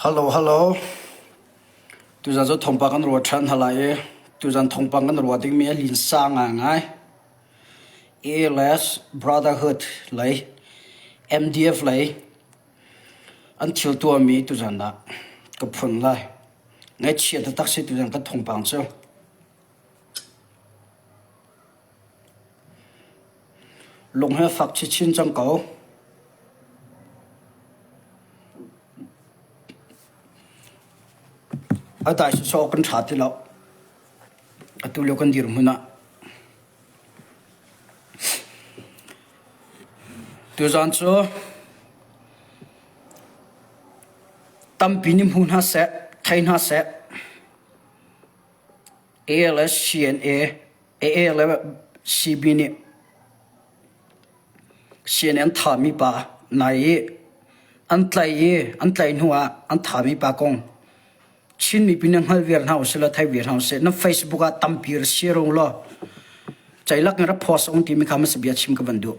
Hello, hello. Tuzan cu thawngpang kan ruat ṭhan hna lai i tuzan thawngpang kan ruah dingmi a linsa ngaingai. ALS Brotherhood lei, MDF lei an thil tuahmi tuzan ah ka phun lai. Ngaihchia taktak si tuzan kan thawngpang cu. Lung hi a fak chinchin cang ko. A dai sawsawh kan ṭha ti lo. Atu lio kan dirhmun ah. Tuzaan cu tampi nih hmu hna seh, thei hna seh. ALS CNA, AA le CB nih CNN thami pa nai i an tlaih i an tlaih hnu ah an thami pa kong Chin mipi nan hngal viar hna usih law thei viar hna usih. Nan Facebook ah tampi ra share ung law ceilak in ra post ung timi kha hmasa bia chim ka van duh.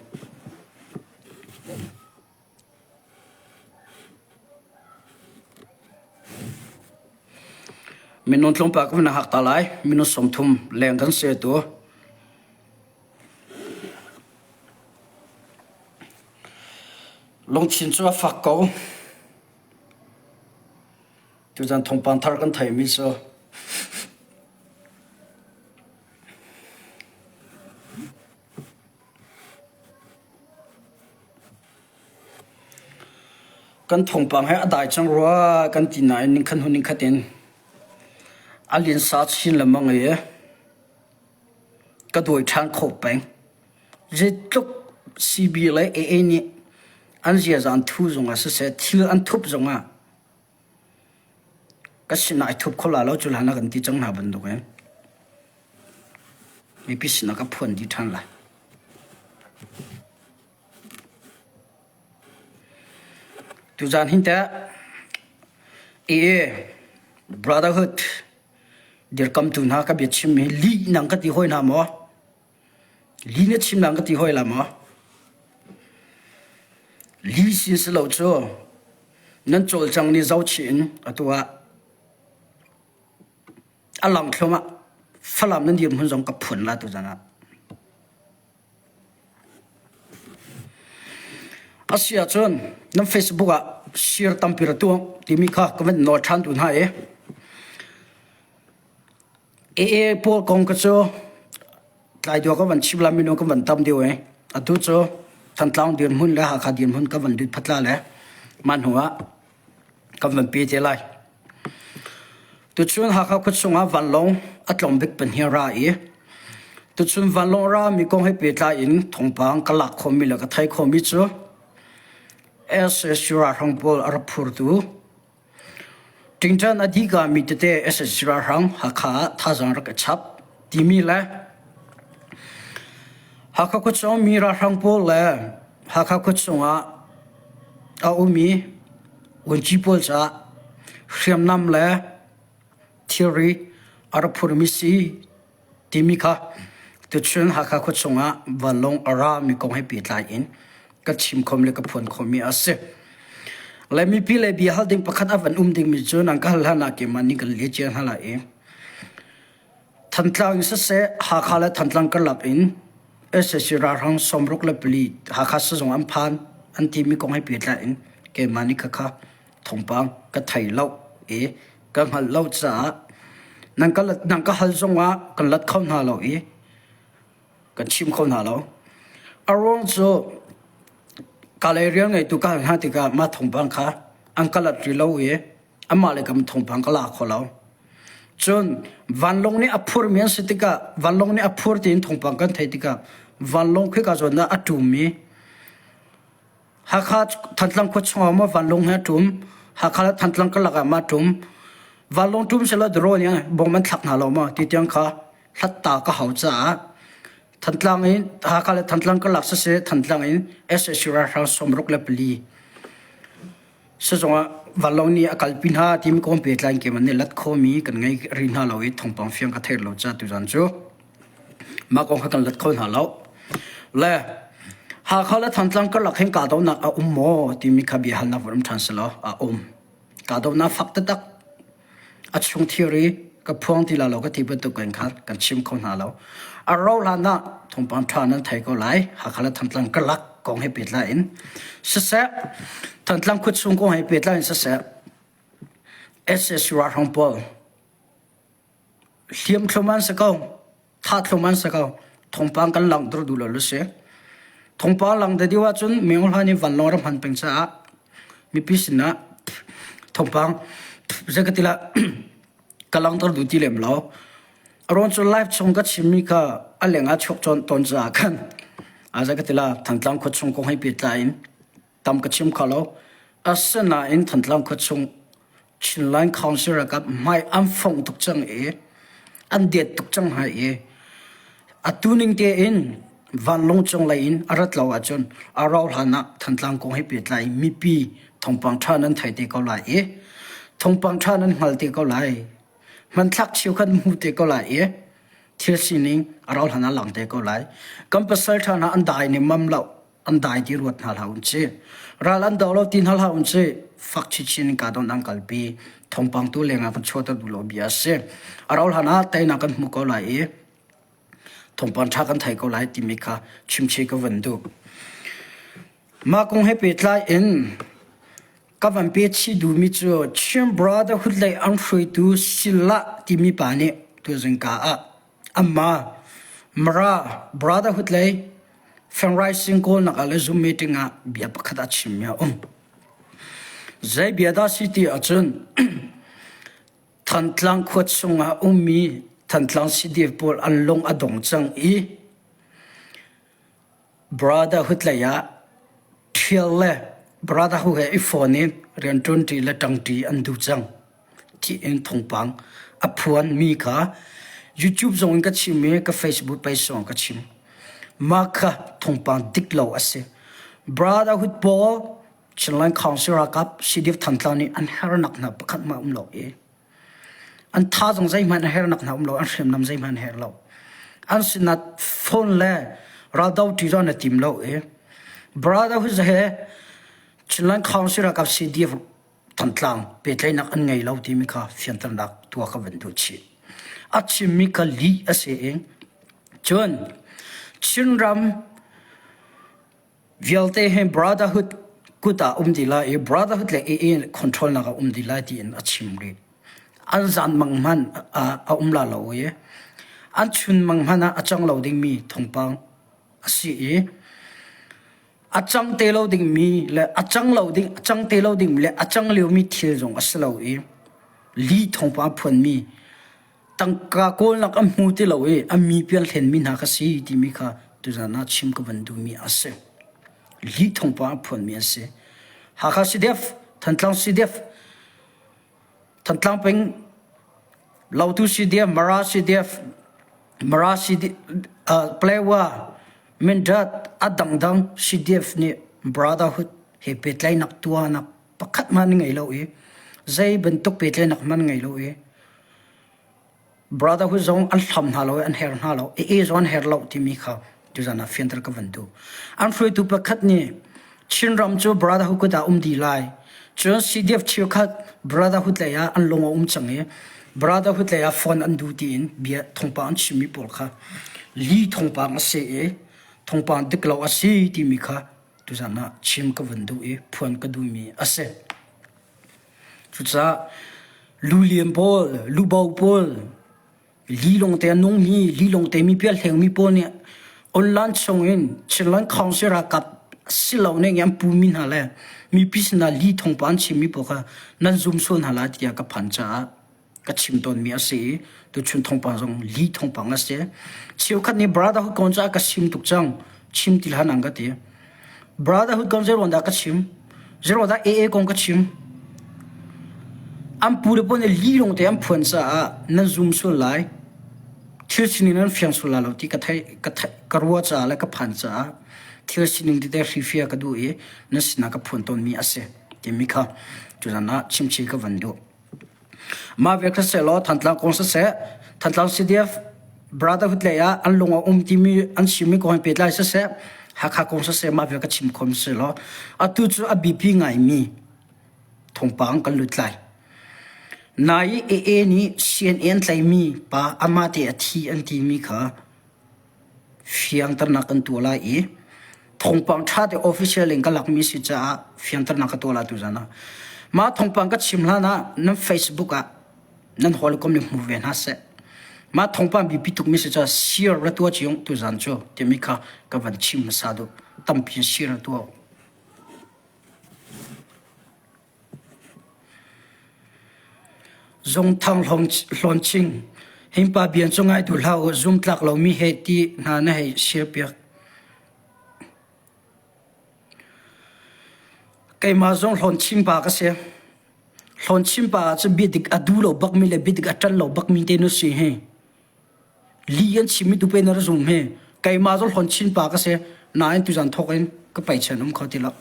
Minung tlawmpal ka van hak ta lai. Minung 30 leng kan si atu. Lungthin cu a fak ko. Tuzan thawngpang thar kan theihmi cu Kan thawngpang he a dai cang rua kan ti nain ningkhat hnu ningkhat in a linsa chin lengmang i ka dawi ṭhan kho peng. Zeitluk CB le AA nih an ziaza an thu zongah siseh, thil an thup zongah ka sinah i thup kho la lo cu hlan ah kan ti cang hna bantuk in mipi sinah ka phuan dih ṭhan lai. Tuzaan hin teh AA Brotherhood dirkamtu hna ka biachim hi lih nang ka ti hawi hna maw? Lih na chim nang ka ti hawi la maw? Li sin si lo cu nan cawlcang nih zohchih in atu ah a lang thlum ah Falam nan dirhmun zong ka phun la tuzan ah. A si ahcun nan Facebook ah share tampi ra tuah timi kha ka van nawl ṭhan tu hna i AA pawl kong ka cu tlai dua ka van chim la minung ka van tam deuh i atu cu Thantlang dirhmun le Hakha dirhmun ka van lut phatla le mah hnu ah kan van pe te lai. Tuchun Hakha khuachung ah vanlawng a tlawm bik pahnih ra i tuchun vanlawng ra mi kong he pehtlai in thawngpang ka lak khawhmi le ka theih khawhmi cu SSU ralhrang pawl a rak phurtu Ṭingṭan a dihkami tete SSC ralhrang Hakha ah thazaang rak i chap timi le Hakha khuachung mi ralhrang pawl le Hakha khuachung ah a ummi vuanci pawl caah hriamnam le thilri a rak phurmi si timi kha tuchun Hakha khuachung ah vanlawng a rami kong he pehtlai in ka chim khom le ka phuan khomi a si. Le mipi le bia hal ding pakhat a van um dingmi cu nang ka hal hlan ah keimah nih kan le cia hna lai i Thantlang in siseh Hakha le Thantlang karlak in SAC ralhrang 64 Hakha sizung an phan an timi kong he pehtlai in keimah nih khakha thawngpang ka thei lo i ka hngalh lo caah nan ka nan ka hal zongah kan lat kho hna lo i kan chim kho hna lo. A ruang cu kalay rian ngeitu ka hal hna tikah mah thawngpang kha an ka lat rih lo i amah le kam thawngpang ka la kho lo. Cun vanlawng nih a phurmi an si tikah vanlawng nih a phur tiin thawngpang kan theih tikah vanlawng khika zawn ah a ṭummi Hakha Thantlang khua chungah maw vanlawng he a ṭum, Hakha le Thantlang karlak ah ma ṭum. Vanlawng ṭum selaw drone in bom an thlak hna lo maw ti tiang kha hlatta ka hau caah Thantlang in Hakha le Thantlang karlak siseh Thantlang in sac ralhrang 64 sizung ah vanlawng nih a kalpi hna timi kong pehtlai in keimah nih lat khomi kan ngei rih hna lo i thawngpang fiang ka theih lo ca tuzan cu. Mah kong kha kan let kho hna lo. Le Hakha le Thantlang karlak hin kahdohnak a um maw timi kha biahalnak von um ṭhan selaw a um. Kahdohnak fak taktak a chung thilri ka phuang ti la lo ka ti bantuk in khan kan chim kho hna lo. A rauh hlan ah thawngpang ṭha nan thei ko lai. Hakha le Thantlang karlak kong he pehtlai in siseh, Thantlang khuachung kong he pehtlai in siseh, SSU ralhrang pawl hliamthlum an si ko. Thathlum an si ko. Thawngpang kan langhter duh lo lu si. Thawngpang langhter dih ahcun Myo Hla nih vanlawng ram hman peng caah mipi sinah thawngpang zei ka ti lah ka langhter duh ti lem lo. Aruang cu live chung ka chimmi kha a leng ah chuak tawn caah khan a zei ka ti lah Thantlang khua chung kong hei pehtlai in tam ka chim kho lo. Asinain Thantlang khua chung Chinland Council ralkap hmai an fongh tuk cang i an det tuk cang hna i atu ning tein vanlawng cung lei in a rat lo ahcun a rauh hlan ah Thantlang kong he pehtlai mipi thawngpang ṭha nan thei te ko lai i thawngpang ṭha nan hngal te ko lai. Hmanthlak cheukhat hmu te ko lai i thil sining a rauh hlan ah lang te ko lai. Kan pasal ṭha hna an dai nemmam lo. An dai ti ruat hna hlah un si. Ral an do lo ti hna hlah un si. Fak chinchin in kahdohnak an kalpi. Thawngpang tu lengah kan chuahter duh lo bia a si. A rauh hlan ah teinak kan hmu ko lai i thawngpang ṭha kan thei ko lai timi kha chimchih ka van duh. Mah kong he pehtlai in ka van pe chih duhmi cu Chin Brotherhood lei an hruaitu Silla timi pa nih tuzingka ah Amah Mara Brotherhood lei Fundraising kawlnak ah le Zoom meeting ah bia pakhat a chimmi a um. Zei bia dah si ti ahcun Thantlang khua chungah ummi Thantlang CDF pawl an lung a dong cang i Brotherhood lei ah ṭhial le Brotherhood he i fawn in rianṭuanṭi le ṭangṭi an duh cang. Tiin thawngpang a phuanmi kha YouTube zong in ka chim i ka Facebook page zong ka chim. Mah kha thawngpang dik lo a si. Brotherhood pawl Chinland Council ralkap CDF Thantlang nih an hernak hna pakhat hmanh um lo i an tha zong zeihmanh a hernak hna um lo, an hriamnam zeihmanh a her lo. An sinah phone le raldo ṭi zong an i tim lo i Brotherhood he Chinland Council ralkap CDF Thantlang pehtlaihnak an ngei lo timi kha fianternak tuah ka van duh chih. A chimmi kha lih a si i cun Chinram vialte hi Brotherhood kut ah um dih lai i Brotherhood le AA control nak ah um dih lai tiin a chim rih. An zan mang hmanh a um la lo i an chun mang hmanh ah a cang lo dingmi thawngpang a si i A cang te lo dingmi le a cang lo ding a cang te lo dingmi le a cang liomi thil zong a si lo i li thawngpang phuanmi tangka kawlnak an hmu ti lo i a mi pial hlenmi hna kha si timi kha tuzan ah chim ka van duhmi a si. Li thawngpang a phuanmi an si. Hakha CDF, Thantlang CDF, Thantlang peng Lautu CDF, Mara CDF, Mara CDF, uh, Palewa, Mindat, a dangdang CDF nih Brotherhood he pehtlaihnak tuahnak pakhat hmanh an ngei lo i zei bantuk pehtlaihnak hmanh an ngei lo i Brotherhood zong an hlam hna lo i an her hna lo AA zong an her lo timi kha tuzan ah fianter ka van duh. An hruaitu pakhat nih Chinram cu Brotherhood kut ah um dih lai. Cun CDF cheukhat Brotherhood lei ah an lung a um cang i Brotherhood lei ah phone an duh tiin bia thawngpang an chimmi pawl kha li thawngpang a si i thawngpang dik lo a si timi kha tuzan ah chim ka van duh i phuan ka duhmi a si. Cucaah lulian pawl, lubo pawl, lilong te a nungmi, lilong te mi pial hlengmi pawl nih online chungin Chinland Council ralkap silo ning an pumi hna le mipi sinah li thawngpang an chimmi pawl kha nan zum sual hna lai tiah ka phan caah ka chim tawnmi a si i tuchun thawngpang zong li thawngpang a si. Cheukhat nih brotherhood kong caah ka sim tuk cang chim ti hlan an ka ti. Brotherhood kong zeiruang dah ka chim? Zeiruang dah AA kong ka chim? An pu le pawl nih li lawng te an phuan caah nan zum sual lai. Thil sining nan fiang sual lai lo ti ka theih ka theih ka ruah caah le ka phan caah thil sining tete hrifia ka duh i nan sinah ka phuan tawnmi a si timi kha tuzan ah chimchih ka van duh. Mah ve kha sehlaw Thantlang kong siseh, Thantlang CDF Brotherhood lei ah an lung a um timi an chimmi kong he pehtlai siseh, Hakha kong siseh mah vial ka chim khom sehlaw atu cu a biapi ngaimi. Thawngpang kan lut lai. Nai AA nih CNN tlaimi pa amah te a thi an timi kha fiangternak kan tuah lai i thawngpang ṭha te official in ka lakmi si caah fiangternak ka tuah lai tuzan ah. Mah thawngpang ka chim hlan ah nan Facebook ah nan hawikom nih hmu ve hna seh. Mah thawngpang biapi tukmi si caah share ra tuah cio tuzan cu timi kha ka van chim hmasa duh. Tampi in share ra tuah. Zungthang Hlawnching, Himpa bian cu ngai duh hlah u, zumtlak lomi he ti hna na hei sirpiak. Keimah zong Hlawnching pa ka si. Hlawnching pa cu biadik a duh lo bakmi le biadik a ṭan lo bakmi te na si hi. Li an chimmi tu pe na ra zum hi keimah cu Hlawn pa ka si nain tuzan thawk in ka peichen um kho ti lo.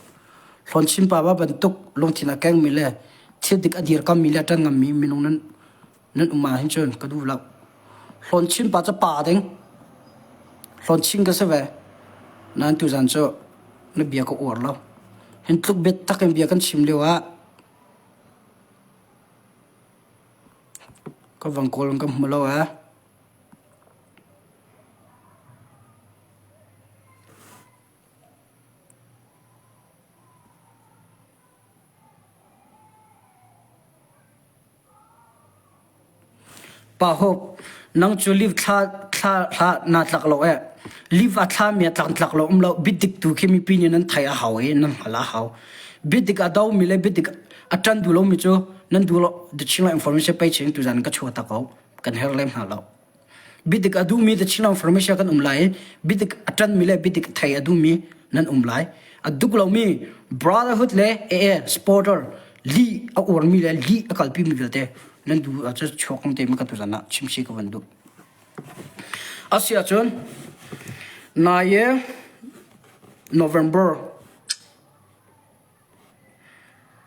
Hlawn pa ba bantuk lungthin a kengmi le thil dik a dirkammi le a ṭan ngammi minung nan nan um ahhin cun ka duh lo. Hlawn pa cu pa ding. Hlawn ka si ve. Nain tuzan cu na bia ka uar lo. Hin tluk biatak in bia kan chim lio ah Ka vang kawl in ka hmu lo ee. Pa Hope, nang cu live thla thla hlah naa tlak lo ee. Live a thla mi a tlak tlak lo um lo. Biadik tu khi mipi nih nan thei a hau i nan hngal a hau. Biadik a do mi le biadik a ṭan duh lomi cu nan duh lo The Chinland Information page in tuzan ka chuah ta ko. Kan her lem hna lo. Biadik a duhmi The Chinland Information kan um lai i biadik a ṭanmi le biadik thei a duhmi nan um lai. A duk lomi Brotherhood le AA supporter lih a uarmi le lih a kalpimi vialte nan duh ahcun chuak te ma ka tuzan ah chimsi ka van duh. Asiahcun nai November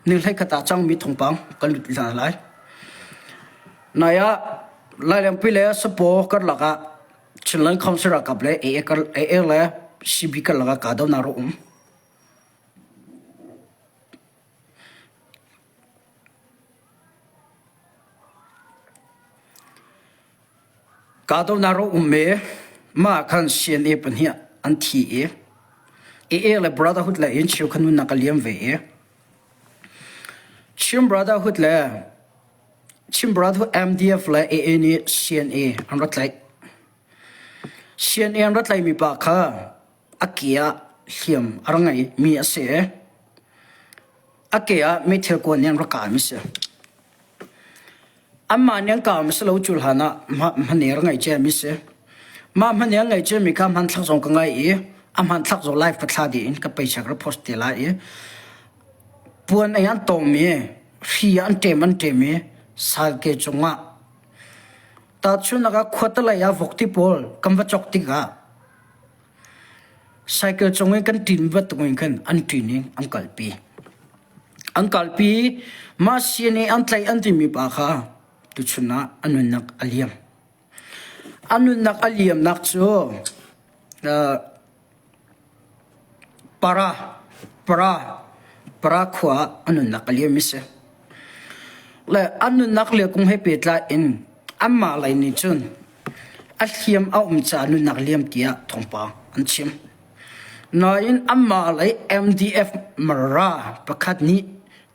Ni hleikhat ah cangmi thawngpang kan lut hna lai. Nai ah Lailengpi le Sapaw karlak ah Chinland Council ralkap le AA le CB karlak ah kahdohnak a um. Kahdohnak a um i mah ah khan CNA pahnih an thi i AA le Brotherhood lei in cheukhat nunnak a liam ve i Chin Brotherhood le Chin Brotherhood MDF le AA nih CNA an rak tlaih. CNA an rak tlaihmi pa kha a ke ah hliam a rak ngeimi a si i a ke ah meithal kuan nih an rak kahmi a si. Anmah nih an kaumi si lo cu hlan ah hmane ra ngaih ciami si. Mah hmane an ngaih ciami kha hmanthlak zong ka ngai i a hmanthlak zong live ka thla dih in ka paycheck ra post te lai i puan ei an tawm i hri an ṭem an ṭem i salke cungah tahchunhnak ah khuatalei ah vokti pawl kan va cawk tikah Cycle cung i kan ṭin bantuk in khan an ṭin i an kalpi. An kalpi i mah CNA an tlaih an timi pa kha tuchun ah a nunnak a liam. A nunnak a liamnak cu uh, para para para khua ah a nunnak a liam i si. Le an nunnak le kong he pehtlai in anmah lei nih cun a hliam a um caah nunnak liam tiah thawngpang an chim. Nain anmah lei MDF Mara pakhat nih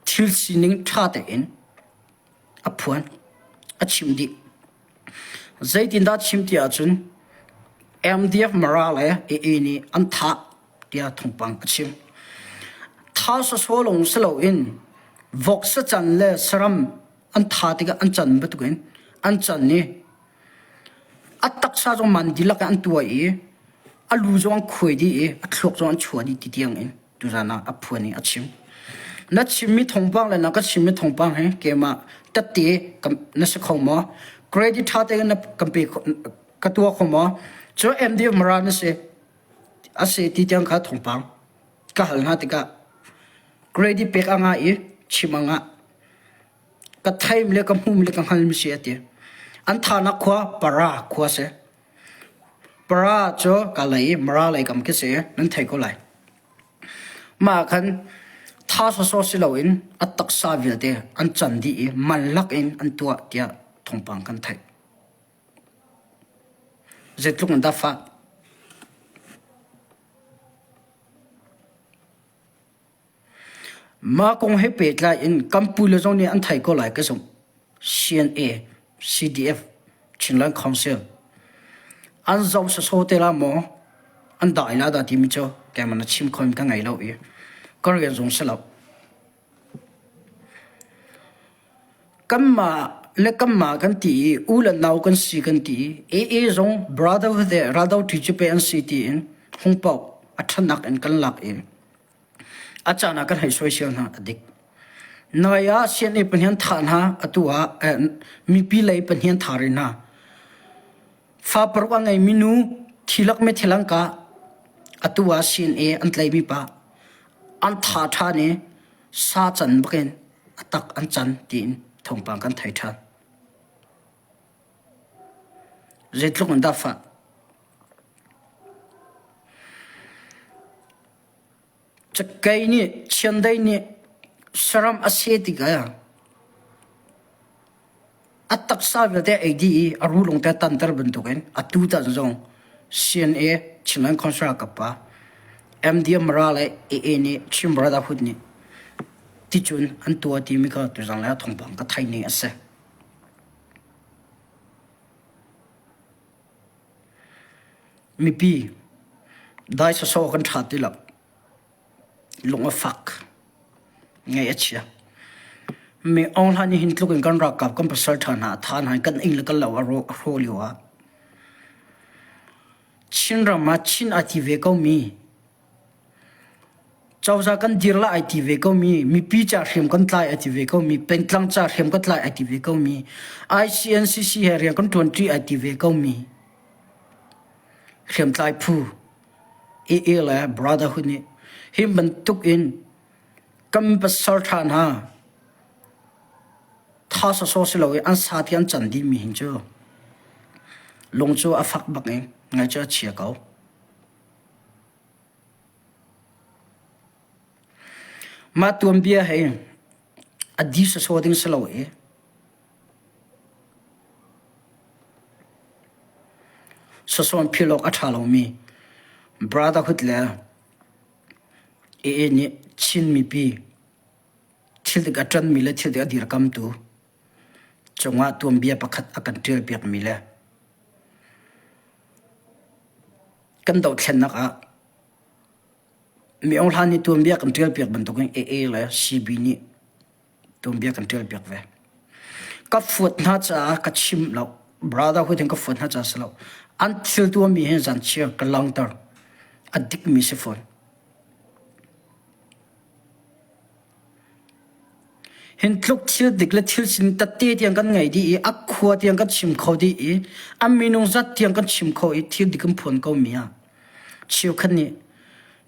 thil sining ṭha tein a phuan, a chim dih. Zeitindah chim ti ahcun MDF Mara le AA nih an thah tiah thawngpang a chim. Tha sawsawh lawng si loin vok sacan le saram an tha tikah an can bantukin an can i a taksa zong man dihlak in an tuah i a lu zong an khuai dih i a thluak zong an chuah dih ti tiang in tuzan ah a phuan i a chim. Na chimmi thawngpang le na ka chimmi thawngpang hi keimah tette na si kho maw? Credit ṭha tein na kan pe ka tuah kho maw? Cu MDF Mara na si. A si ti tiang kha thawngpang ka hal hna tikah credit pek a ngah i chim a ngah. Ka theim le ka hmum le ka hngalmi si a ti. An thanak khua Para khua si. Para cu ka lei i Mara lei kam khi si nan thei ko lai. Mah ah khan. Tha sawsawh si loin a taksa vialte an can dih i man lakin an tuah tiah thawngpang kan theih. Zeitluk in dah fah? Mah kong he pehtlai in kan pule zong nih an theih ko lai ka zumh. CNA, CDF, Chinland Council an zoh sawsawh te la maw an dai la dah timi cu keimah na chim kho in ka ngei lo i ka rian zong si lo. Kanmah le kanmah kan ti i u le nau kan si kan ti i AA zong brotherhood le raldoṭi cu pe an si tiin hung paoh a ṭhatnak in kan lak i A caan ah kan hei soisel hna a dik. Nai ah CNA pahnih an thah hna, atu ah mipi lei pahnih an thah rih hna. Fa paruk a ngeimi nu thilak me thilangka atu ah CNA an tlaimi pa an tha ṭhan i sa can bakin a tak an can tiin thawngpang kan thei ṭhan. Zeitluk in dah fah? Cakei nih chiandeih nih saram a seh tikah a taksa vialte a ei dih i a ruh lawngte a tanter bantukin atu tan zong CNA Chinland Council ralkap pa MDM Mara le AA nih Chin Brotherhood nih ticun an tuah timi kha tuzang le thawngpang ka theih ning a si. Mipi dai sawsawh kan ṭha ti lo. Lung a fak. Ngaih a chia. Mi Aung Hla nih hin tluk in kan ralkap kan pasal ṭha hna a tha hna kan inn le kan lo a hrawh lio ah Chinram ah Chin aa ti ve ko mi Cozah kan dir la ai ti ve komi, mipi ca hriam kan tlai ai ti ve komi, pengtlang ca hriam kan tlai ai ti ve komi, ICNCC he rian kan ṭuanṭi ai ti ve komi, hriamtlai phu AA le Brotherhood nih hi bantuk in kan pasal ṭha hna tha sawsawh si lo i an sa ti an can dihmi hin cu lung cu a fak bak i ngaih cu a chia ko. Mah tuanbia hi a di sawsawh ding si lo i sawsawh philh awk a ṭha lomi Brotherhood le AA nih Chin mipi thil dik a ṭanmi le thil dik a dirkamtu cungah tuanbia pakhat a kan ṭialpiakmi le Kan dohthlennak ah Mi Aung Hlan nih tuanbia kan ṭialpiak bantukin AA le CB nih tuanbia kan ṭialpiak ve. Ka fuat hna caah ka chim lo. Brotherhood in ka fuat hna caah si lo. An thil tuahmi hi zanchiar ka langhter. A dikmi si fawn. Hin tluk thil dik le thil sin tette tiang kan ngei dih i a khua tiang kan chim kho dih i a minung zat tiang kan chim kho i thil dik kan phuan ko mi ah cheukhat nih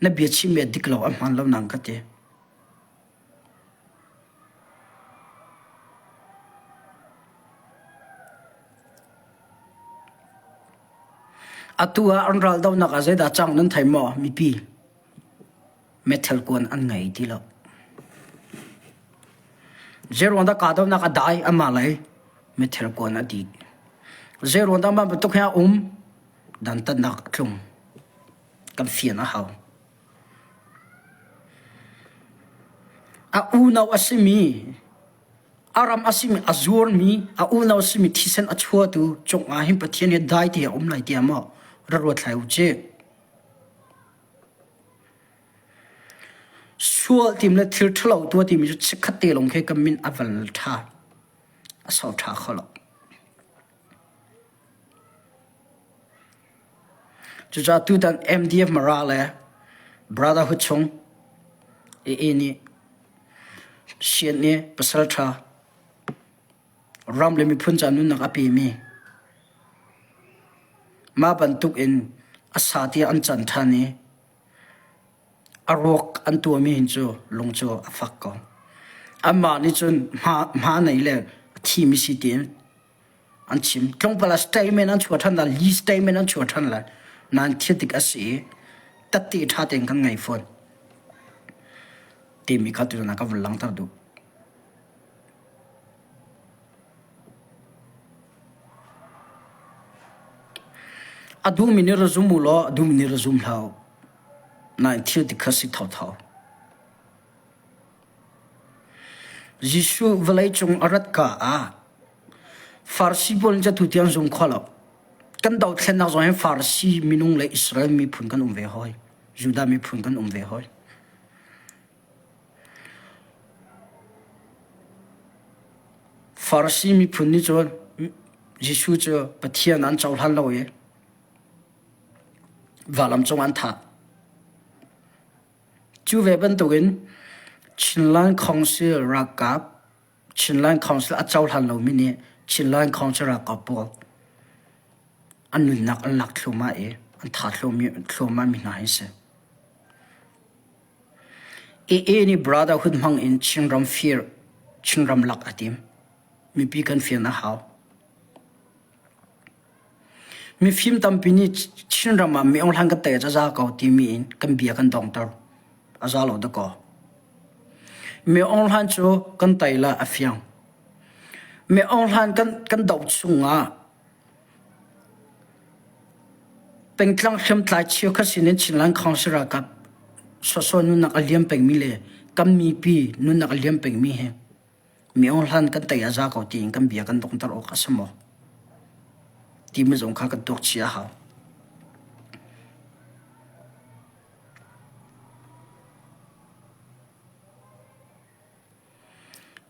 na bia chimmi a dik lo a hmaan lo nang ka ti. Atu ah an raldohnak ah zeidah cang nan thei maw mipi? Meithal kuan an ngei ti lo. Zeiruang dah kahdohnak a dai amah lei meithal kuan a dih. Zeiruang dah mah bantuk hi a um dantatnak a tlung. Kan fian a hau. A unau a simi a ram a simi a zuarmi a unau a simi thisen a chuatu cungah hin Pathian hi dai te a um lai tiah maw ra ruat hlai u cih. Sual tim le thil ṭhalo tuah timi cu chikkhat te lawng khi kan min a van ṭha, a sau ṭha kho lo. Cucaah tutan MDF Mara le Brotherhood chung AA nih sian i pasal ṭha ram le miphun ca nunnak a pemi mah bantuk in a sa tiah an can ṭhan i a ruak an tuahmi hin cu lung cu a fak ko. Anmah nih cun hma, hma nei le a thimi si tiin an chim. Tlawmpal ah statement an chuah ṭhan lai, li statement an chuah ṭhan lai. Nain thil dik a si i tatte ṭha tein kan ngei fawn. Timi kha tuzan ah ka vun langhter duh. A duhmi nih ra zum u law a duhmi nih ra zum hlah u. Nain thil ti kha si thotho. Jesuh vawleicung a rat ka ah Farasi pawl nih catu tiang zum kho lo. Kan dothlennak zong hin Farasi minung le Israel miphun kan um ve hoi. Judah miphun kan um ve hoi. Farasi miphun nih cun Jesuh cu Pathian an cohlan lo i valam cung an thah. Cu ve bantukin Chinland Council ralkap Chinland Council a cohlan lomi nih Chinland Council ralkap pawl an nunnak an lak thluahmah i an thah thluahmah mi hna hi si. AA nih Brotherhood hmang in Chinram fir, Chinram lak a tim. Mipi kan fian a hau. Mifim tampi nih Chinram ah mi hlan kan tei a za ko timi in kan bia kan dongter. A za lo dakaw. Mi hlan cu kan tei la a fiang. Mi hlan kan kan doh chungah Pengtlang hriamtlai cheukhat sinin Chinland Council ralkap sawsawh nunnak a liam pengmi le kan mipi nunnak a liam pengmi hi mi hlan kan tei a za ko tiin kan bia kan donghter awk a si maw? Timi zong kha kan tuak chih a hau.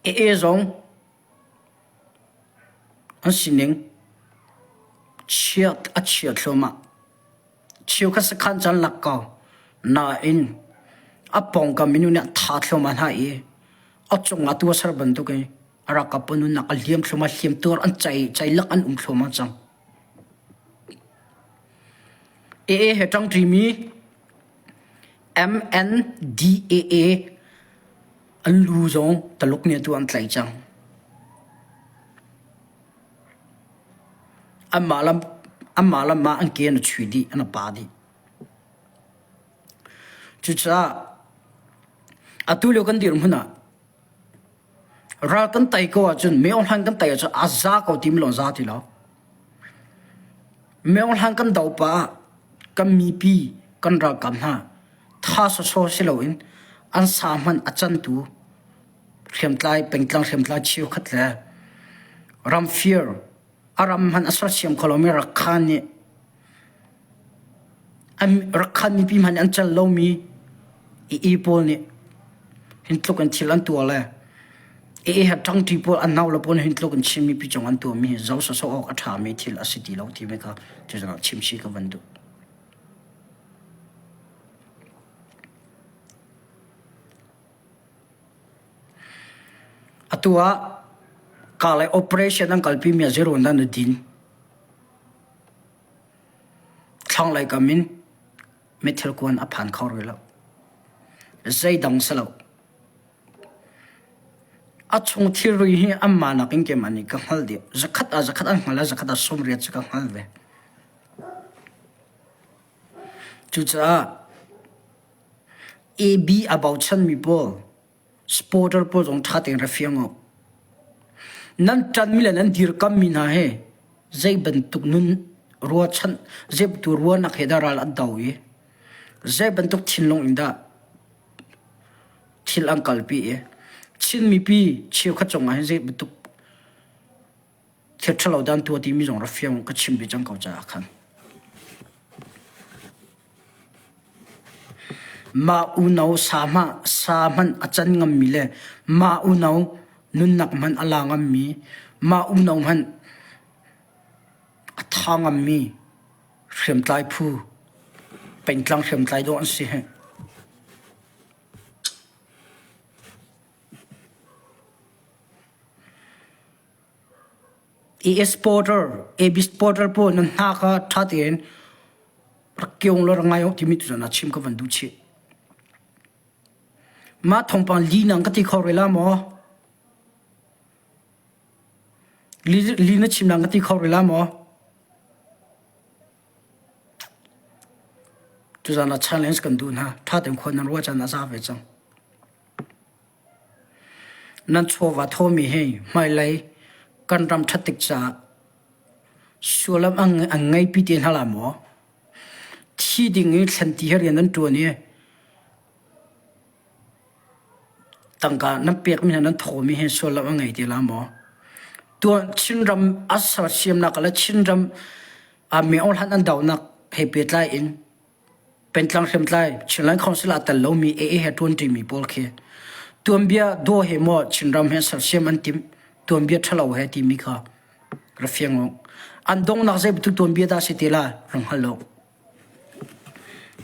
AA zong An sining a chia thluahmah. Cheukhat sakhan cu an lak ko. Nain a pawngkam minung nih an tha thluahmah hna i a cungah tuahser bantukin a ralkap pawl nunnak a liam thluahmah, hliamtuar an cei, ceilak an um thluahmah cang. AA he ṭangṭimi MNDAA An lu zong Taluk nih atu an tlaih cang. Anmah lam anmah lam ah an ke an i chui dih, an i pa dih. Cucaah atu lio kan dirhmun ah ral kan tei ko ahcun Myo Hlan kan tei ahcun a za ko timi lawng za ti lo. Myo Hlan kan do pah ah kan mipi kan ralkap hna tha sawsawh si loin an sa hmanh a cantu hriamtlai pengtlang hriamtlai cheukhat le ramfir a ram hmanh a sersiam kho lomi Rakhan nih an Rakhan mipi hmanh an cal lomi II pawl nih hin tluk in thil an tuah le AA he ṭangṭi pawl an nau le pawl nih hin tluk in Chin mipi cung an tuahmi hi zo sawsawh awk a ṭhami thil a si ti lo timi kha tuzan ah chimchih ka van duh. Atu ah Kalay operation an kalpimi ah zeiruang dah na din? Thlanglei kam in meithal kuan a phan kho rih lo. Zeidang si lo. A chung thilri hi anmah nakin keimah nih ka hngalh dih. Zakhat ah zakhat an hngalh ah zakhat ah 80 cu ka hngalh ve. Cucaah AB a bochanmi pawl supporter pawl zong ṭha tein ra fiang u. Nan ṭanmi le nan dirkammi hna hi zei bantuk nun ruahchan, zei bantuk ruahnak he dah ral an do i zei bantuk thinlung in dah thil an kalpi i Chin mipi cheukhat cungah hin zei bantuk Thil ṭhalo dan tuah timi zong ra fiang ka chim ve cang ko caah khan. Mah unau sa hmah sa hmanh a can ngammi le mah unau nunnak hmanh a la ngammi mah unau hmanh a tha ngammi hriamtlai phu pengtlang hriamtlai dawh an si hi. AS Porter, Abis Porter pawl nan hna kha ṭha tein rak kiong law rak ngai awk timi tu ah chim ka van duh chih. Mah thawngpang li nang ka ti kho rih la maw? Li, li na chim nang ka ti kho rih la maw? Tuzaan ah challenge kan duh hna. Ṭha tein khua nan ruah caan a za ve cang. Nan chawva thawmi hi hmailei kan ram ṭhat tik caah sullam an ngeipi te hna la maw? Thi ding i thlen ti he rian nan ṭuan i tangka nan pekmi hna nan thawmi hi sullam a ngei te la maw? Tuan Chinram a sersiamnak le Chinram a meo hlan an donak he pehtlai in Pentlang hriamtlai Chinland Council ah tel lomi AA he ṭuanṭimi pawl khi tuanbia daw he maw Chinram he sersiam an timh tuanbia ṭhalo he timi kha ra fiang u. An donghnak zei bantuk tuanbia dah si ti lai ra hngal u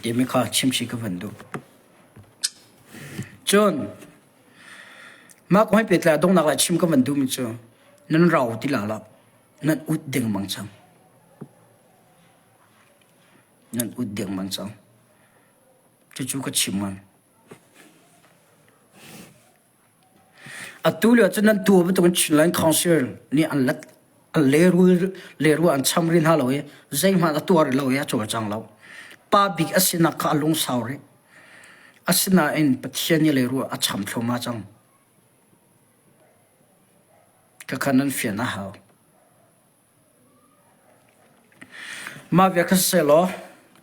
timi kha chimchih ka van duh. Cun mah kong he pehtlai donghnak lai chim ka van duhmi cu nan rau ti la lo nan ut dengmang cang. Nan ut dengmang cang. Cucu ka chim ngan. Atu lio cu nan tua bantukin Chinland Council nih an let an lehrul lehrul an cham rih hna lo i zeihmanh a tuah rih lo i a cawlcang lo. Pa bik a sinak kha a lungsau rih. Asinain Pathian nih lehrul a cham thluahmah cang. Khakha nan fian a hau. Mah bia kha sisehlaw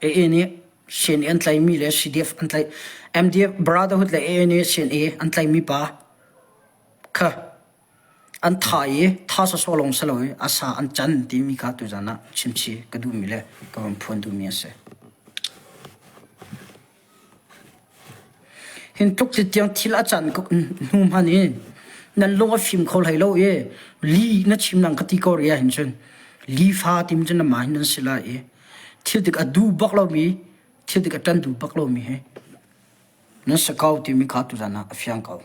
AA nih CNA an tlaihmi le CDF an tlaih MDF Brotherhood le AA nih CNA an tlaihmi pa kha an tha i tha sawsawh lawng si lo i a sa an can timi kha tuzan ah chimchih ka duhmi le ka van phuan duhmi a si. Hin tluk tiang thil a can hnu hmanh in nan lung a fim kho hlei lo i li na chim nang ka ti ko rih ahhin cun li fa timi cu namah hin nan si lai i thil dik a duh bak lomi thil dik a ṭan duh bak lomi hi nan si ko timi kha tuzan ah a fiang ko.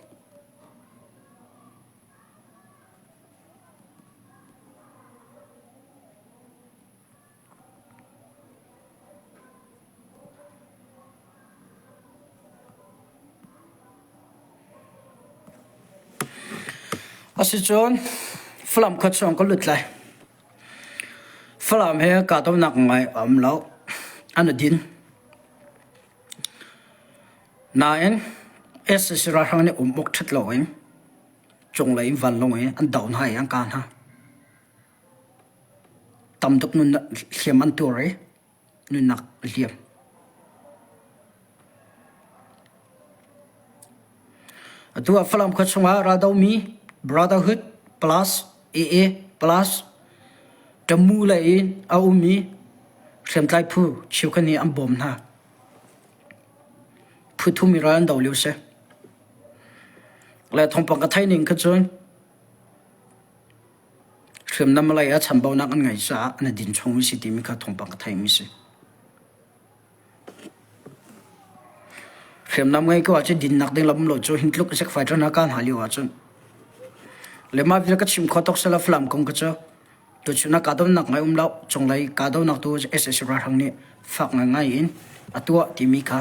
Asicun Falam khua chung ka lut lai. Falam he kahdohnak ngai a um lo. An i din. Nain sac ralhrang nih um awk ṭhat loin cunglei in vanlawng in an doh hna i an kah hna. Tam tuk nunnak hliam an tuar i nunnak a hliam. Atu ah Falam khua chungah raldomi Brotherhood plus AA plus Tamu lei in a ummi hriamtlai phu cheukhat nih an bawm hna. Phu thum i ral an do lio si. Le thawngpang ka theih ning kha cun Hriamnam lei ah chambaunak an ngeih caah an i din chungmi si timi kha thawngpang ka theihmi si. Hriamnam ngei ko ahcun dinnak ding lam lo cu hin tluk isek fighter hna ka hna lio ahcun. Le mah vial ka chim kho tok sela Falam kong ka cu tuchun ah kahdohnak ngai um lo cunglei kahdohnak tu sac ralhrang nih fak ngaingai in a tuah timi kha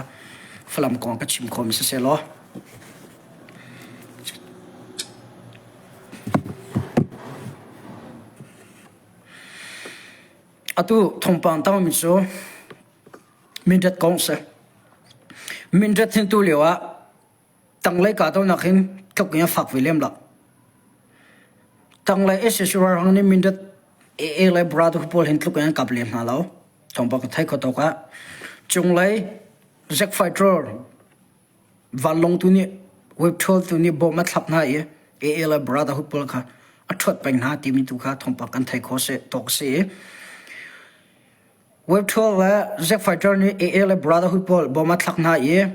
Falam kong ka chim khomi siseh law Atu thawngpang tangmi cu Mindat kong si. Mindat hin tu lio ah tanglei kahdohnak hin tluk in a fak ve lem lo. Tanglei sac ralhrang nih Mindat AA le Brotherhood pawl hin tluk in an kap lem hna lo. Thawngpang ka thei kho tawk ah cunglei Zack Fighter Vanlawng tu nih web troll tu nih bom a thlak hna i AA le Brotherhood pawl kha a ṭhuat peng hna timi tu kha thawngpang kan thei kho si tawk si i web troll le Zack Fighter nih AA le Brotherhood pawl bom a thlak hna i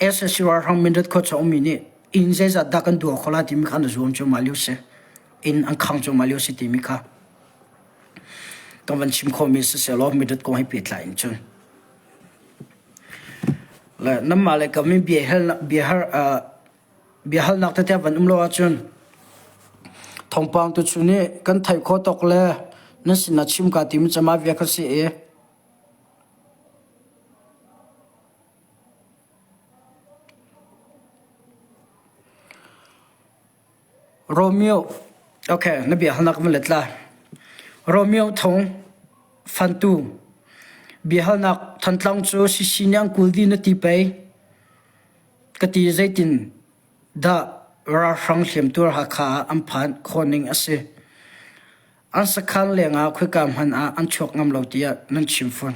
SSC ralhrang mindat khua chung ummi nih inn zeizat dah kan duah kho lai timi kha an zuam cuahmah lio si inn an khang cuahmah lio si timi kha kan van chim khawhmi sisehlaw mindat kong he pehtlai in cun Le nanmah le kam in biahalnak tete van um lo ahcun thawngpang tuchun nih kan theih khawh tawk le nan sinah chim kaa tim cama bia kha si i Romeo okay na biahalnak van let la. Romeo Thung Fantu biahalnak Thantlang cu Sisi nih an kul dih na ti pei ka ti zeitin dah. Ralhrang hliamtuar Hakha ah an phan khawh ning a si. An sakhan lengah khoika hmanh ah an chuak ngam lo tiah nan chim fawn.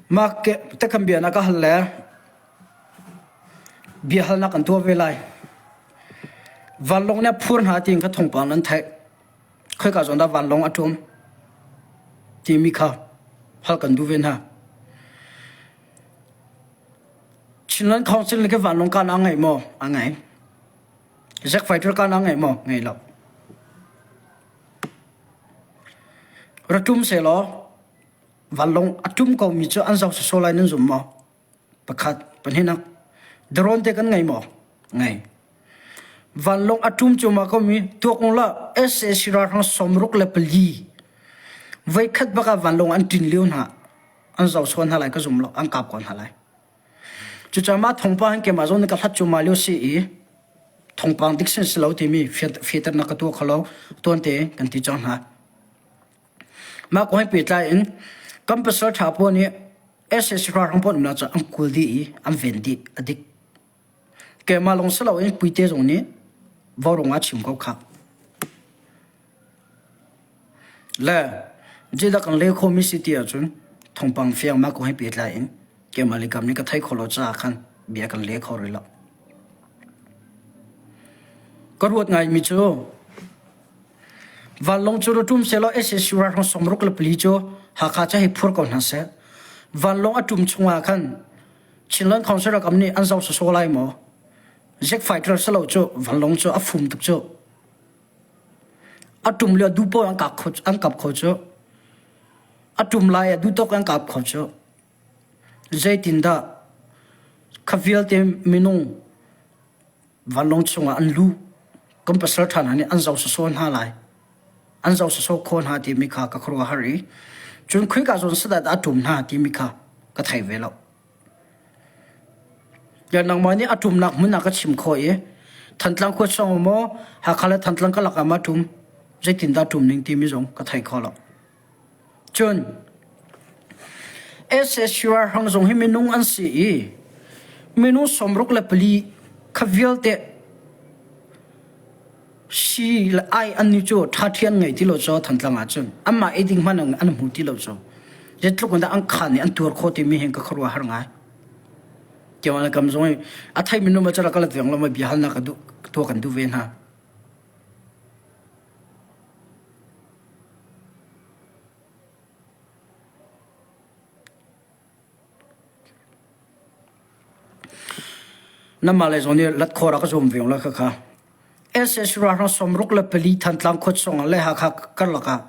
Mah takam bia na ka hal le biahalnak an tuah ve lai. Vanlawng nih a phur hna tiin kha thawngpang nan theih. Khoika zawn dah vanlawng a ṭum timi kha hal kan duh ve hna. Chinland Council nih khin vanlawng kaan a ngei maw? A ngei. Zack fighter kaan a ngei maw? Ngei lo. Ra ṭum sehlaw vanlawng a ṭum komi cu an zoh sawsawh lai nan zum maw? Pakhat. Pahnihnak. Drone te kan ngei maw? Ngei. Vanlawng a ṭum cuahmah komi tuak la sac ralhrang 64 voikhat bak ah vanlawng an ṭin lio hna an zoh sual hna lai ka zum lo an kap ko hna lai. Cucaah mah thawngpang hin keimah zong nih ka hlat cuahmah lio si i thawngpang dik sin si lo timi fehternak ka tuah kho lo tuante kan ti cang hna. Mah kong he pehtlai in kan pasal ṭha pawl nih sac ralhrang pawl umnak cu an kul dih i an ven dih a dik. Keimah lawng si loin Puite zong nih vaurawng ah chim ko khah. Le zeidah kan leh khawhmi si ti ahcun thawngpang fiang mah kong he pehtlai in keimah le kam nih ka theih khawh lo caah khan bia kan leh kho rih lo. Ka ruat ngaimi cu vanlawng cu ra ṭum sehlaw sac ralhrang 64 cu Hakha cu hei phur ko hna seh. Vanlawng a ṭum chungah khan Chinland Council rakam nih an zoh sawsawh lai maw? Jet fighter si lo cu vanlawng cu a fum tuk cu. A ṭum lio duh paoh an kap kho an kap kho cu. A ṭum lai ah duh tawk an kap kho cu. Zeitindah kha vialte minung vanlawng chungah an luh kan pasal ṭha hna nih an zoh sawsawh hna lai. An zoh sawsawh kho hna timi kha ka khuaruahhar i cun khoika zawn sadat a ṭum hna timi kha ka thei ve lo. Ya nangmah nih a ṭumnak hmun ah ka chim khawh i Thantlang khua chung maw Hakha le Thantlang ka lakah ma ṭum zeitindah ṭum ning timi zong ka thei kho lo. Cun SSUR hang zong hi minung an si i minung 64 kha vialte si le ai an ni cu ṭhaṭhi an ngei ti lo cu Thantlang ah cun anmah ei ding hmanh an hmu ti lo cu zeitluk in dah an khaan i an tuar khawh timi hin ka khuaruah har ngai. Tiang kam zong i a thei minung ma cu rak ka lat veng lo ma bia halnak ka duh tuah kan duh ve hna. Namah le zong nih lat khawh rak ka zuam ve la khakha. SS ralhrang 64 Thantlang khua chung le Hakha karlak ah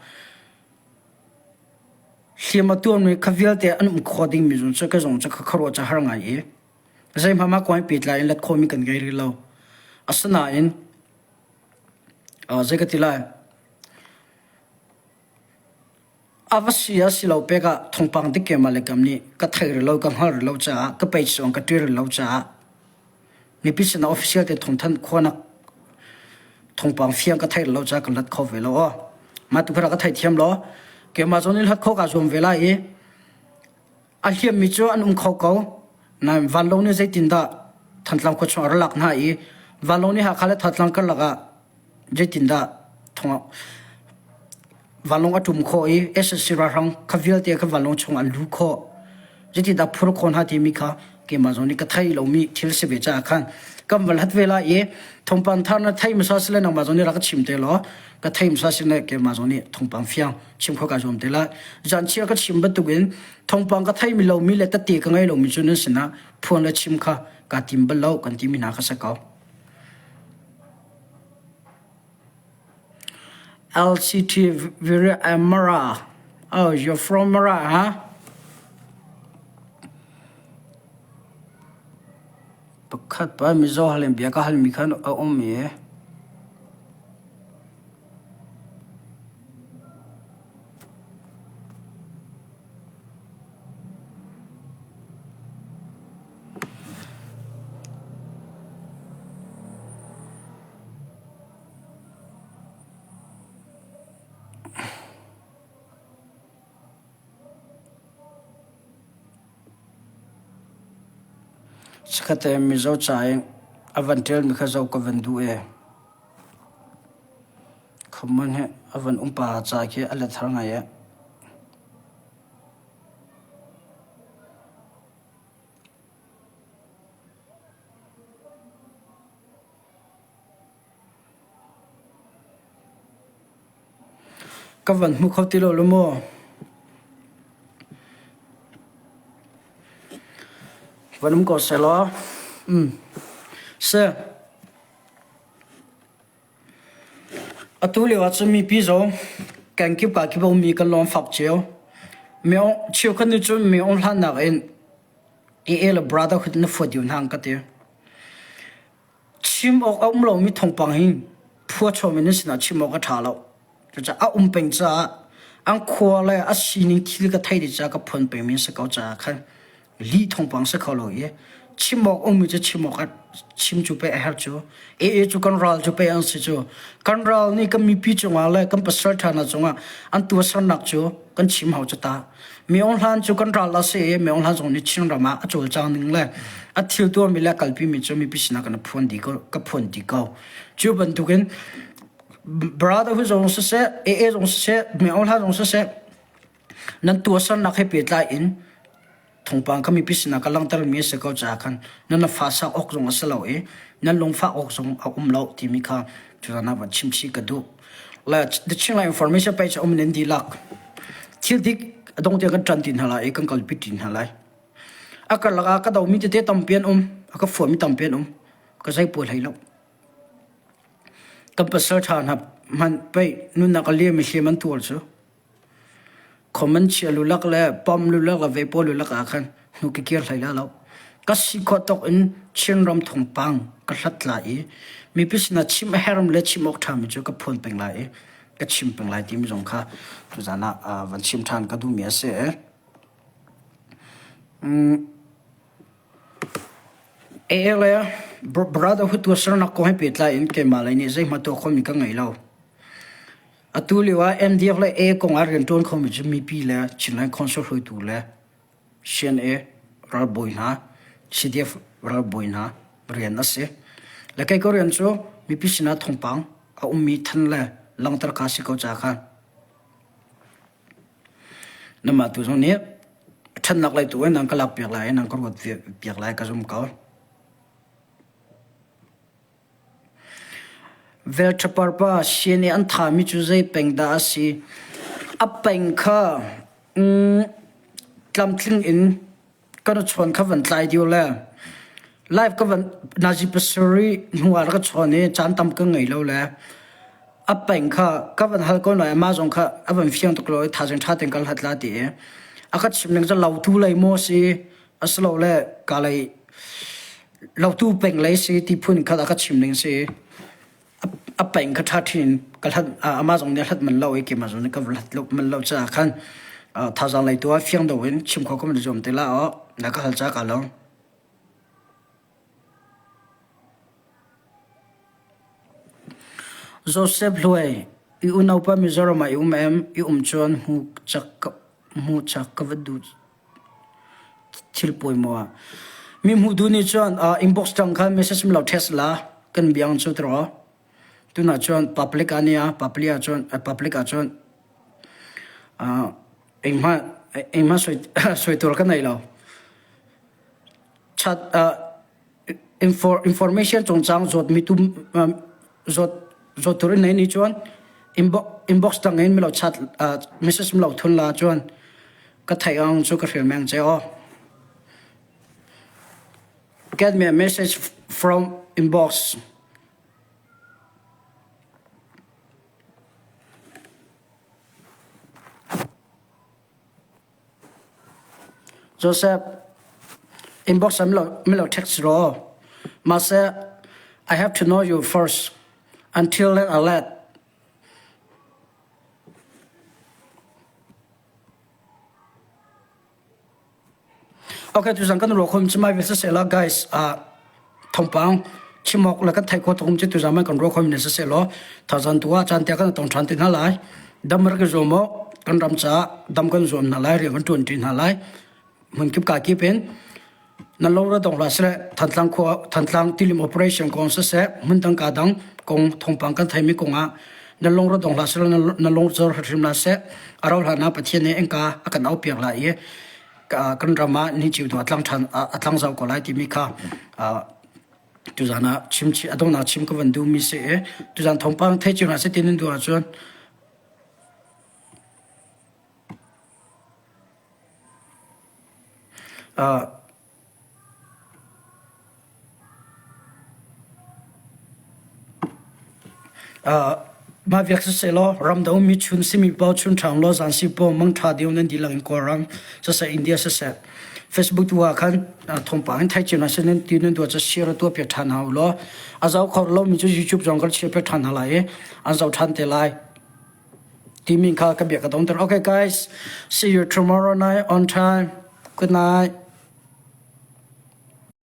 hliam a tuarmi kha vialte an um khawh dingmi zong cu ka zong cu ka khuaruah cu har ngai i zeihmanh mah kong he pehtlai in let khawhmi kan ngei rih lo. Asinain zei ka ti lai A va si ah si lo pek ah thawngpang dik keimah le kam nih ka theih rih lo, ka hngalh rih lo caah, ka page zong ka ṭial rih lo caah mipi sinah official te thawngthanh khawhnak thawngpang fiang ka theih rih lo caah ka hlat kho ve lo aw. Mah tu kha ka theithiam law keimah zong nih hlat khawh kaa zuam ve lai i a hliammi cu an um kho ko. Nain vanlawng nih zeitindah Thantlang khua chung a ra lak hna i vanlawng nih Hakha le Thantlang karlak ah zeitindah thong vanlawng a ṭum khawh i SSC ralhrang kha vialte kha vanlawng chung an luh khawh zeitindah phur khawh hna timi kha keimah zong nih ka thei lomi thil si ve caah khan kan van hlat ve lai i thawngpang thar na thei hmasa sile nangmah zong nih rak ka chim te law ka thei hmasa sile keimah zong nih thawngpang fiang chim khawh kaa zuam te lai zanchia ka chim bantukin thawngpang ka theimi lomi le tette ka ngei lomi cu nan sinah phuan le chim kha kaa tim bal lo kan timi hna kha si ko. LCT Mara. Oh, you're from Mara, huh? Pakhat pa Mizo halin bia ka halmi khan a um i Chikkhatte Mizo ca in. A van ṭialmi kha zoh ka van duh ee. Common hi a van um pa ca khi a let har ngai ee. Ka van hmu kho ti lo lu maw? Van um ko sehlaw. Mm. Si. Atu lio ahcun mipi zong kengkip ka kip a ummi kan lawng fak cio. Cheukhat nih cun mi ong hlannak in AA le Brotherhood na fuat dio hna an ka ti. Chim awk a um lomi thawngpang hi phuachawm in nan sinah chim awk a ṭha lo. Cucaah a um peng caah an khua le a sining thil ka theih dih caah ka phuan pengmi a si ko caah khan lih thawngpang si kho lo i chim awk ummi cu chim awk chim cu pei a herh cu. AA cu kan ral cu pei an si cu. Kan ral nih kan mipi cungah le kan pasal ṭha hna cungah an tuahsernak cu kan chim hau cu ta. Mi Aung Hlan cu kan ral a si i Mi Aung Hlan zong nih Chinram ah a cawlcang ning le a thil tuahmi le a kalpimi cu mipi sinah kan phuan dih ko ka phuan dih ko. Cu bantukin Brotherhood zong siseh, AA zong siseh, Mi Aung Hlan zong siseh, nan tuahsernak he pehtlai in thawngpang kha mipi sinah ka langhtermi a si ko caah khan nan fa sak awk zong a si lo i nan lungfah awk zong a um lo timi kha tuzan ah van chim chih ka duh. Le the Chinland information page a um in dihlak thil dik a dong tiang kan ṭan ti hna lai i kan kalpi ti hna lai. A karlak ah ka domi tete tampi an um, a ka fuami tampi an um, ka zei puai hlei lo. Kan pasal ṭha hna hmanh pei nunnak a liam i hliam an tuar cu. Comment chia lulak le pom lulak le veipaw lulak ah khan hnu ka kir hlei la lo. Ka si khawh tawk in Chinram thawngpang ka hlat lai i mipi sinah chim a hermi le chim awk ṭhami cu ka phuan peng lai i ka chim peng lai timi zong kha tuzaan ah van chim ṭhan ka duhmi a si. Mm. AA le Brotherhood tuahsernak kong he pehtlai in keimah lei nih zeihmanh tuah khawhmi ka ngei lo. Atu lio ah MDF le A kong ah rianṭuan khomi cu mipi le Chinland Council hruaitu le CNA ralbawi hna, CDF ralbawi hna rian a si. Le kei ka rian cu mipi sinah thawngpang a ummi than le langhter kha si ko caah khan namah tu zong nih ṭhatnak lei tu in nan ka lakpiak lai i nan ka ruat piak lai ka zum ko. Velṭhapar pa sian i an thahmi cu zei peng dah a si? A peng kha tlamtling in kan chawn kha van tlai dih le live ka van nazi pasarih hnu ah ka chawn i caan tam ka ngei lo le a peng kha ka van hal ko lai amah zong kha a van fiang tuk lo i thaizing ṭha tein kan hlat la ti i a ka chim ning cu lautu lei maw si asilole ka lei Lautu peng lei si ti phun khat a ka chim ning si. A peng kha ṭha ṭhin ka hlat amah zong nih a hlat man lo i keimah zong nih ka hlat lo man lo caah khan thazaang lei tu ah fiang deuh in chim kho ka van i zuam te la aw na ka hal ca ka lo. Joseph Hluai, i unaupa Mizoram ah i um em? I um cun hmu chak ka hmu chak ka va duh Thil pawi maw ah. Mi hmuh duh nih cun inbox tang khan message lo text la kan biang cu tiraw. Tunah cun public ah nia public ah cun public ah cun engmah engmah soi soi tur ka nei lo. Chat information cungcang zawtmi tu zawt zawt tur in nei ni chuan inbox tang in milo chat message milo thun la chuan ka thei ang chu ka hril meng che o get me a message from inbox Joseph, inbox ah milo text rawh. Mahse, I have to know you first. Until then, I'll let. Okay, tuzan kan ruah khom chimai ve se la guys. Uh, thongpang chimok le kan thai kho thong chi tuzan man kan ruah khom ne se lo. Thazan tua chan te kan tong than ti hna lai. Dam rak zo mo kan ram cha dam kan zuam hna lai rian kan tuan ti hna lai. Mun kip ka kip in. Na lo ra dong hlah seh, Thantlang khua Thantlang tilim operation kong siseh, hmundang ka dang kong thawngpang kan theimi kong ah na lung ra dong hlah seh, na lung zor hrim hlah seh. A rauh hlan ah Pathian nih innka a kan aupiak lai i kan ram ah ni ciu a tlang ṭhan a tlang zau ko lai timi kha tuzan ah chim a donghnak chim ka van duhmi si i tuzan thawngpang theih cio hna seh ti nan duh ahcun Mah viak sisehlaw ramdang ummi chun simi paoh chun ṭhang law zan si paoh mangṭha deu nan dihlak in Kawlram siseh India siseh Facebook tu ah khan thawngpang in theih cio hna seh nan ti nan duh ahcun share tuah piak ṭhan hna u law a zoh kho lomi cu YouTube zong kan share piak ṭhan hna lai i an zoh ṭhan te lai. Timi kha ka bia ka dongter. Okay guys, see you tomorrow night on time. Good night.